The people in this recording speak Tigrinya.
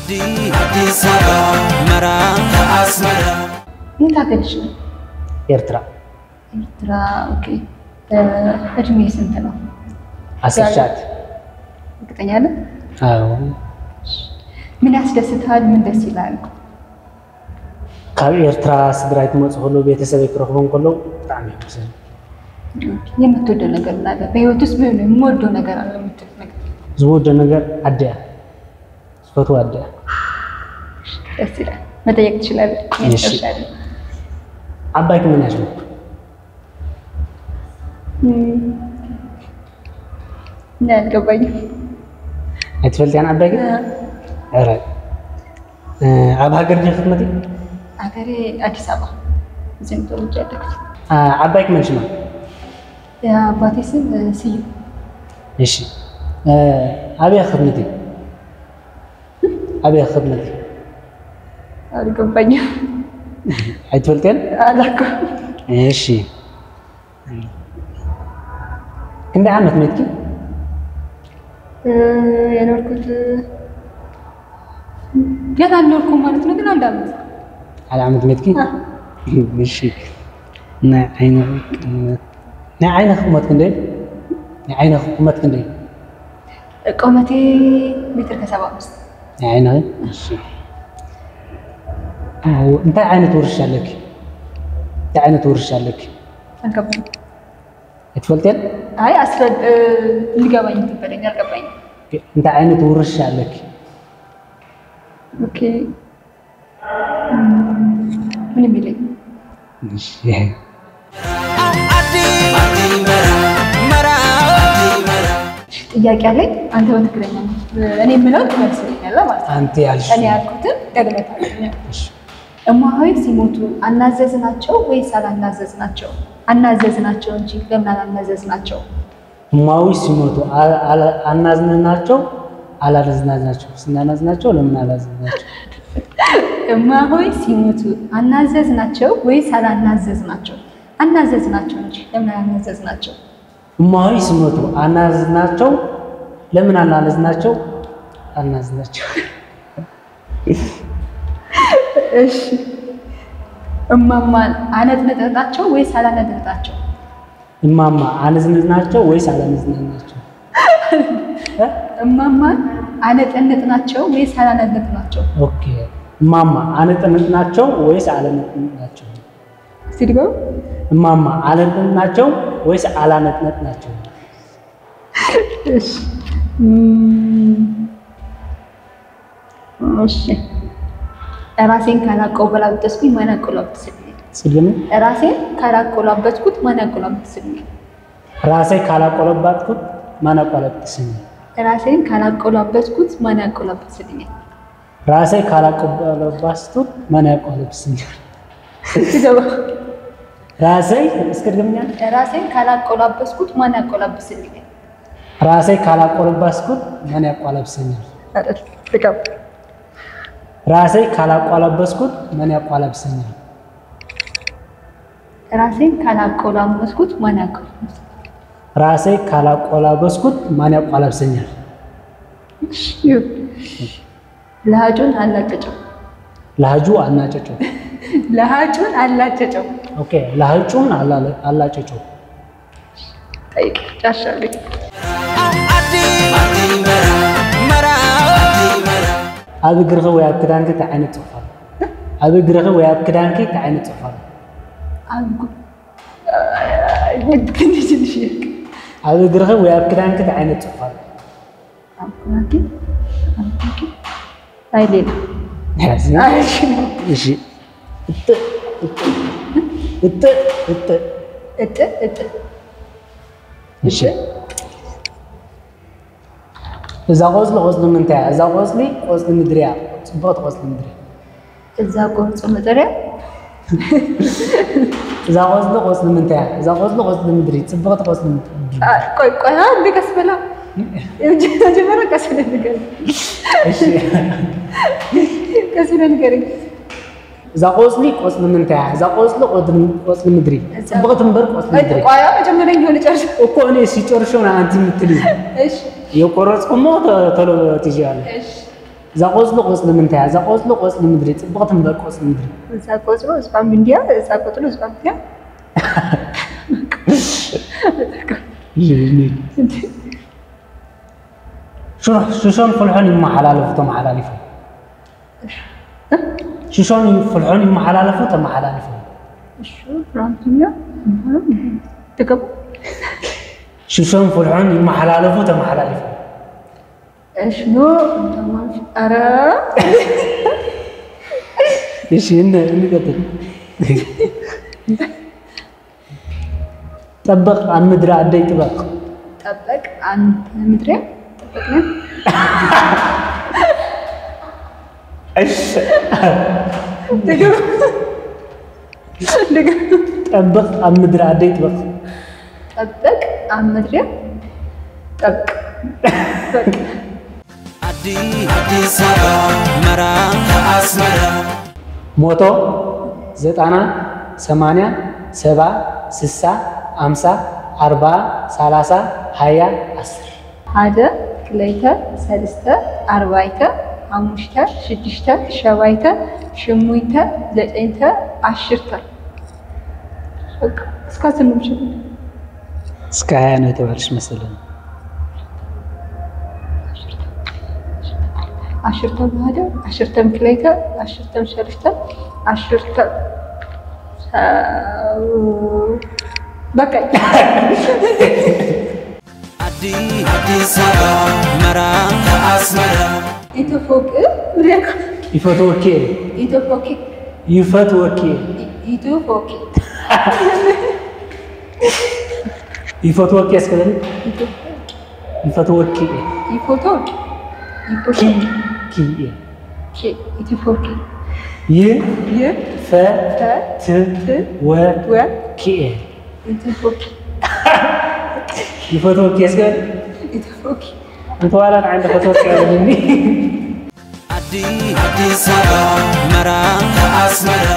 ኣዲስ ኣበባ መራ ኣስመራ የት ሀገርሽ ነው? ኤርትራ ኤርትራ። ኦኬ። እድሜ ስንት ነው? ዓሰርተ ትሽዓተ እርግጠኛ ነህ? አዎ ምን ያስደስታል? ምን ደስ ይላል? ካብ ኤርትራ ስድራይ ክመፁ ከለዉ ቤተሰበይ ክረኽቦም ከለዉ ብጣዕሚ ይሕጉሰኒ የምትወደው ነገር ምን አለ? በህይወት ውስጥ ምን የምወደው ነገር አለ የምትል ነገር? ዝወዶ ነገር ኣደያ ዝፈትዋ ኣደያ ደስ ይላል። መጠየቅ ትችላለህ። እሺ። መጨረሻ ላይ ዓባይ ክመን ያሽሙ ምን ያልገባኝ ኣይትፈልጥያን ዓባይ ግን ኧረ ኣብ ሃገር ዲኺ ክትመፂ ሀገሬ አዲስ አበባ እዚህ ነው ተወልጄ ያደግኩት። ዓባይ ክመን ሽማ የአባቴ ስም ስዩም። እሺ ኣበይ ክትመፂ ኣበይ ክትመፂ አልገባኝም። ኣይትፈልጥያን አላውቅም። እሺ ክንደይ ዓመት መትኪ የኖርኩት የት አልኖርኩም ማለት ነው። ግን አንድ አመት ሓደ ዓመት መትኪ እሺ ናይ ዓይነ ናይ ዓይነ ክመት ክንደይ ናይ ዓይነ ክመት ክንደይ ቁመቴ ሜትር ከሰባ አምስት ናይ ዓይነ እሺ እንታይ ዓይነት ውርሻ ኣለኪ እንታይ ዓይነት ውርሻ ኣለኪ አልገባኝም። ኣይትፈልጥን አይ አስረድ ሊገባኝ ትበለኝ አልገባኝም። እንታይ ዓይነት ውርሻ ኣለኪ ኦኬ ምንም የለኝም። እሺ ኣዲ ኣዲ መራ መራ ኣዲ መራ ጥያቄ አለኝ። አንተ በትክክለኛ እኔ የምለው ትመልስልኛለህ ማለት ነው። ኣንቲ ያልሽ እኔ ያልኩትን ደግመህ ታገኛለህ። እማሆይ ሲሞቱ አናዘዝናቸው ወይስ አላናዘዝናቸው? አናዘዝናቸው እንጂ ለምን አላናዘዝናቸው? እማዊ ሲሞቱ አናዝንናቸው አላነዝናዝናቸው ስናናዝናቸው ለምን አላዘዝናቸው? እማሆይ ሲሞቱ አናዘዝናቸው ወይስ አላናዘዝናቸው? አናዘዝናቸው እንጂ ለምን አላናዘዝናቸው? እማዊ ሲሞቱ አናዝናቸው ለምን አላነዝናቸው? አናዝናቸው እሺ እማማን አነጥንጥናቸው ወይስ አላነጥንጣቸው? እማማ አነዝንዝናቸው ወይስ አላነዝንናቸው? እማማን አነጠነጥናቸው ወይስ አላነጠነጥናቸው? ኦኬ እማማ አነጠነጥናቸው ወይስ አላነጠነጥናቸው? እስቲ ድገም። እማማ አነጠነጥናቸው ወይስ አላነጠነጥናቸው? እሺ እም፣ እሺ ራሴን ካላቆላበስኩኝ ማን ያቆላብስልኛል? ጽግም ራሴን ካላቆላበስኩት ማን ያቆላብስልኛል? ራሴ ካላቆለባጥኩት ማን ያቆለብስኛል? ራሴን ካላቆላበስኩት ማን ያቆላብስልኛል? ራሴ ካላቆለባስኩት ማን ያቆለብስኛል? ትገባ ራሴ እስኪ ድገምኛል። ራሴን ካላቆላበስኩት ማን ያቆላብስልኛል? ራሴ ካላቆለባስኩት ማን ያቆለብሰኛል? አይደል? ትገባ ራሴ ካላቆለበስኩት ማን ያቆለብሰኛል? ራሴን ካላቆላበስኩት ማን ያቆላብስ ራሴ ካላቆላበስኩት ማን ያቆለብሰኛል? ለሃጩን አላጨጨው ለሃጁ አናጨጨው ለሃጩን አላጨጨው ኦኬ ለሃጩን አላጨጨው ጠይቅ ጨርሻለሁ። ኣዲ ኣዲ መራ መራ ኣዲ መራ ኣብ እግርኺ ወይ ኣብ ክዳንኪ እንታይ ዓይነት ጽሑፍ ኣሎ? ኣብ እግርኺ ወይ ኣብ ክዳንኪ እንታይ ዓይነት ጽሑፍ ኣሎ? አልኩ ትንሽ ትንሽ ኣብ እግርኺ ወይ ኣብ ክዳንኪ እንታይ ዓይነት ጽሑፍ ኣሎ? አልኩ አልኩ አይ ሌላ ያዝ። አይ እሺ እጥእ እጥእ እጥእ እጥእ እጥእ እሺ እዛ ቆጽሊ ቆጽሊ ምንታይ እያ? እዛ ቆጽሊ ቆጽሊ ምድሪ እያ። ጽብቕቲ ቆጽሊ ምድሪ። እዛ ቆጽሊ መጠሪያ እዛ ቆጽሊ ቆጽሊ ምንታይ እያ? እዛ ቆጽሊ ቆጽሊ ምድሪ ጽብቕቲ ቆጽሊ ምድሪ። ቆይ ቆይ እንዴ ቀስ በላ መጀመሪያ ቀስ ብለህ ንገረኝ። እሺ ቀስ ብለህ ንገረኝ። እዛ ቆጽሊ ቆጽሊ ምንታይ እያ? እዛ ቆጽሊ ቆጽሊ ምድሪ ጽብቕቲ እምበር ቆጽሊ ምድሪ። ቆያ መጀመሪያ እንዲሆነ ጨርሽ እኮ እኔ ሲጨርሾ ነው አንቲ የምትል እሺ የቆረጽኩሞ ተሎ ትይያለሽ። እሺ እዛ ቆፅሊ ቆፅሊ ምንታይ እያ? እዛ ቆፅሊ ቆፅሊ ምድሪ፣ ፅብቕቲ እምበር ቆፅሊ ምድሪ። እዛ ቆፅሎ እዝባን ብንድያ፣ እዛ ቆፅሎ እዝባን ብንድያ። ሽሾን ፍልሖን ይመሓላለፉ ተመሓላሊፎም። ሽሾን ፍልሖን ይመሓላለፉ ተመሓላሊፎም። እሺ፣ ፍራንትኛ። ትገቡ። ሽሾን ፍልሖን ይመሓላለፉ ተመሓላሊፎም። እሺ፣ ኖ፣ ኧረ። እሺ፣ እነ-፣ እንቀጥል። ጠበቕ ኣብ ምድሪ ኣደይ ጥበቕ። ጠበቅ አንተ ምድሪያ ጠበቅ ነው። እሺ። ትግርም። ትግርም። ጠበቕ ኣብ ምድሪ ኣደይ ጥበቕ። ጠበቅ ኣብ ምድሪያ ጠብቅ። በቃ። ኣዲ ኣዲስ ኣበባ መራ ኣስመራ ሞቶ ዘጠና ሰማንያ ሰባ ስሳ ኣምሳ ኣርባ ሰላሳ ሃያ ዓስር። ሓደ ክልተ ሰልስተ ኣርባይተ ሓሙሽተ ሽዱሽተ ሸባይተ ሽሙንተ ዘጠኝተ ዓሽርተ። በቃ እስካ ስምም ሽዱሽተ እስከ ሃያ ነው የተባልሽ መሰለኝ። ዓሽርተ ብሃደ ዓሽርተ ክልተ ዓሽርተ ሰልስተ ዓሽርተ በቃ ኣዲ ኣዲስ ኣበባ መራ ኣስመራ ኢትፎቅ ብለካ ይፈትወኪ እየ። ኢትፎቅ ይፈትወኪ እየ። ኢትፎቅ ይፈትወኪ እስከ በሊ። ይፈትወኪ እየ። ይፎቶቅ ኪ ኪ እየ። ኢትፎቅ ይ ይ ፈ ት ወ ኪ እየ። ኢትፎቅ ይፈትወኪ እስከ በሊ። ኢትፎቅ እንተ ዋላ ንዓይ እንተፈትወኪ እየ በልኒ። ኣዲ ኣዲስ ኣበባ መራ ኣስመራ